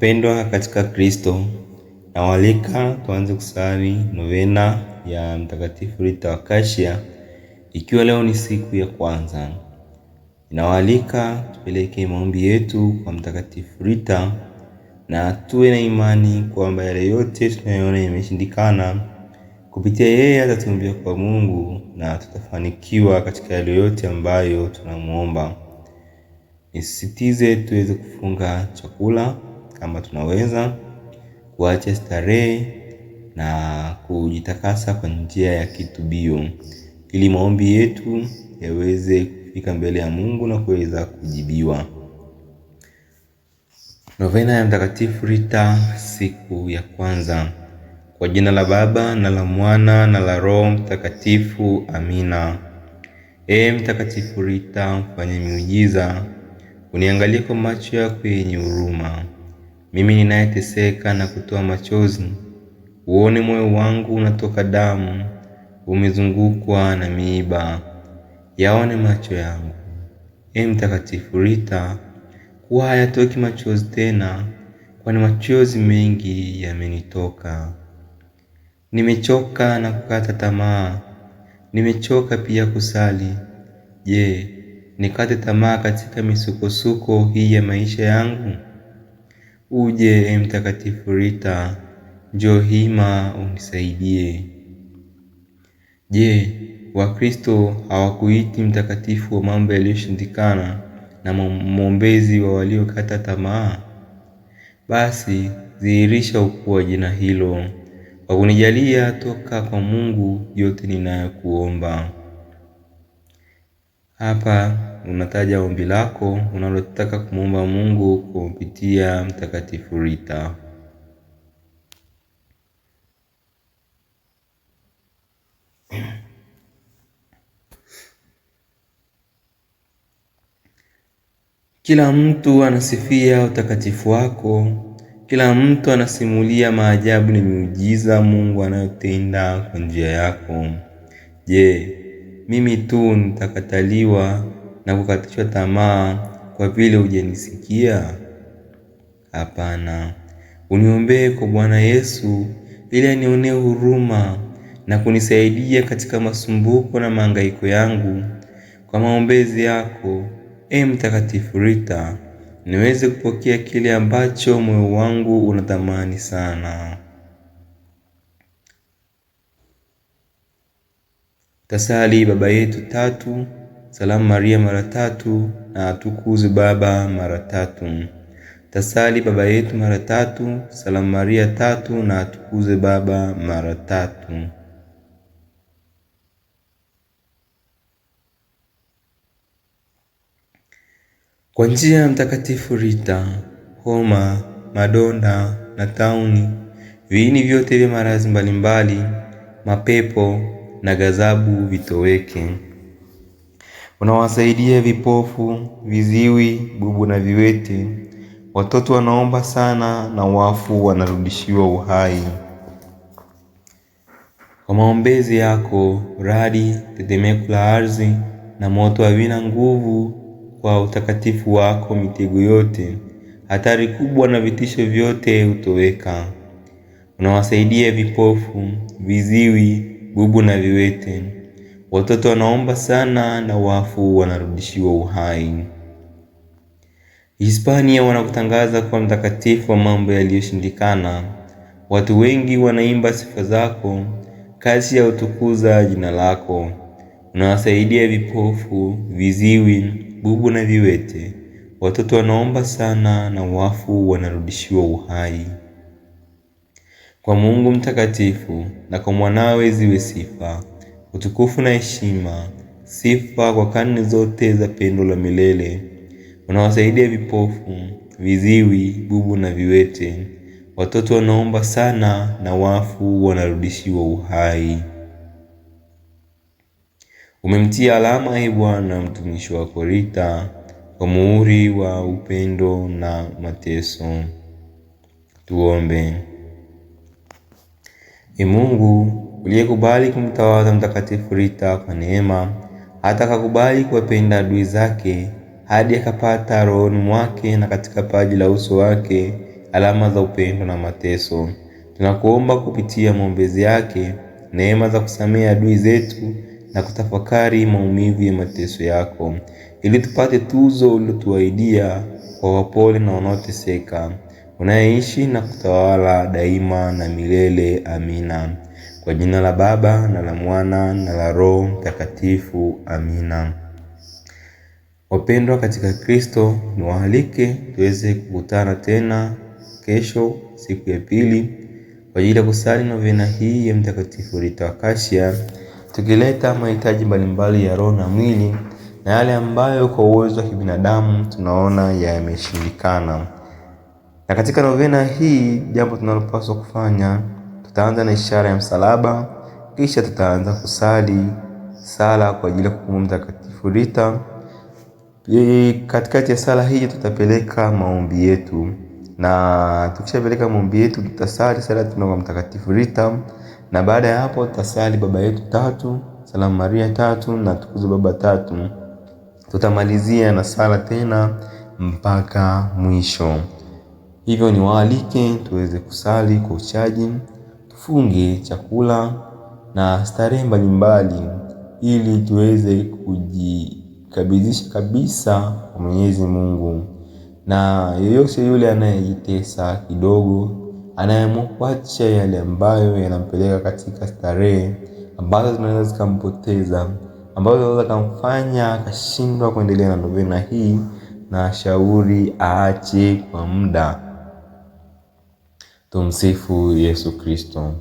Wapendwa katika Kristo, nawaalika tuanze kusali novena ya Mtakatifu Rita wa Kashia, ikiwa leo ni siku ya kwanza. Ninawaalika tupeleke maombi yetu kwa Mtakatifu Rita na tuwe na imani kwamba yale yote tunayoona yameshindikana, kupitia yeye atatuombea kwa Mungu na tutafanikiwa katika yale yote ambayo tunamuomba. Nisisitize tuweze kufunga chakula kama tunaweza, kuacha starehe na kujitakasa kwa njia ya kitubio, ili maombi yetu yaweze kufika mbele ya Mungu na kuweza kujibiwa. Novena ya Mtakatifu Rita, siku ya kwanza. Kwa jina la Baba na la Mwana na la Roho Mtakatifu, amina. Ee Mtakatifu Rita, mfanye miujiza, uniangalie kwa macho yako yenye huruma, mimi ninayeteseka na kutoa machozi, uone moyo wangu unatoka damu, umezungukwa na miiba, yaone macho yangu. Ee Mtakatifu Rita, kuwa hayatoki machozi tena, kwani machozi mengi yamenitoka. Nimechoka na kukata tamaa, nimechoka pia kusali. Je, nikate tamaa katika misukosuko hii ya maisha yangu? Uje, ee Mtakatifu Rita, njoo hima unisaidie. Je, Wakristo hawakuiti mtakatifu wa mambo yaliyoshindikana na mwombezi wa waliokata tamaa? Basi dhihirisha ukuu wa jina hilo kwa kunijalia toka kwa Mungu yote ninayokuomba. Hapa unataja ombi lako unalotaka kumwomba Mungu kupitia Mtakatifu Rita. Kila mtu anasifia utakatifu wako, kila mtu anasimulia maajabu na miujiza Mungu anayotenda kwa njia yako. Je, mimi tu nitakataliwa na kukatishwa tamaa kwa vile hujanisikia? Hapana, uniombee kwa Bwana Yesu ili anionee huruma na kunisaidia katika masumbuko na mahangaiko yangu. Kwa maombezi yako, ee Mtakatifu Rita, niweze kupokea kile ambacho moyo wangu unatamani sana. Tasali Baba Yetu tatu, Salamu Maria mara tatu na Atukuzwe Baba mara tatu. Tasali Baba Yetu mara tatu, Salamu Maria tatu na Atukuzwe Baba mara tatu. Kwa njia ya Mtakatifu Rita, homa, madonda na tauni, viini vyote vya maradhi mbalimbali, mapepo na ghadhabu vitoweke. Unawasaidia vipofu, viziwi, bubu na viwete. Watoto wanaomba sana na wafu wanarudishiwa uhai. Kwa maombezi yako, radi, tetemeko la ardhi na moto havina nguvu. Kwa utakatifu wako mitego yote, hatari kubwa na vitisho vyote hutoweka. Unawasaidia vipofu, viziwi, bubu na viwete. Watoto wanaomba sana na wafu wanarudishiwa uhai. Hispania wanakutangaza kuwa mtakatifu wa mambo yaliyoshindikana. Watu wengi wanaimba sifa zako, kazi ya utukuza jina lako. Unawasaidia vipofu, viziwi, bubu na viwete. Watoto wanaomba sana na wafu wanarudishiwa uhai. Kwa Mungu mtakatifu na kwa mwanawe ziwe sifa, utukufu na heshima, sifa kwa karne zote za pendo la milele. Unawasaidia vipofu, viziwi, bubu na viwete. Watoto wanaomba sana na wafu wanarudishiwa uhai. Umemtia alama, ee Bwana, mtumishi wako Rita kwa muhuri wa upendo na mateso. Tuombe. Ee Mungu uliyekubali kumtawaza Mtakatifu Rita kwa neema, hata akakubali kuwapenda adui zake hadi akapata rohoni mwake na katika paji la uso wake alama za upendo na mateso. Tunakuomba kupitia maombezi yake neema za kusamehe adui zetu na kutafakari maumivu ya mateso yako, ili tupate tuzo ulilotuahidia kwa wapole na wanaoteseka, unayeishi na kutawala daima na milele. Amina. Kwa jina la Baba na la Mwana na la Roho Mtakatifu. Amina. Wapendwa katika Kristo, niwaalike tuweze kukutana tena kesho, siku ya pili, kwa ajili ya kusali novena hii ya Mtakatifu Rita wa Kashia, tukileta mahitaji mbalimbali ya roho na mwili na yale ambayo kwa uwezo wa kibinadamu tunaona yameshindikana. Na katika novena hii, jambo tunalopaswa kufanya, tutaanza na ishara ya msalaba, kisha tutaanza kusali sala kwa ajili ya kukumbuka Mtakatifu Rita. Katikati ya sala hii tutapeleka maombi yetu, na tukishapeleka maombi yetu tutasali sala tuna kwa Mtakatifu Rita, na baada ya hapo tutasali Baba yetu tatu, Salamu Maria tatu na Tukuze Baba tatu. Tutamalizia na sala tena mpaka mwisho. Hivyo niwaalike tuweze kusali kwa uchaji, tufunge chakula na starehe mbalimbali, ili tuweze kujikabidhisha kabisa kwa Mwenyezi Mungu. Na yeyote yule anayejitesa kidogo, anayeamua kuacha yale ambayo yanampeleka katika starehe ambazo zinaweza zikampoteza, ambazo zinaweza kumfanya akashindwa kuendelea na novena hii, na shauri aache kwa muda. Tumsifu Yesu Kristo.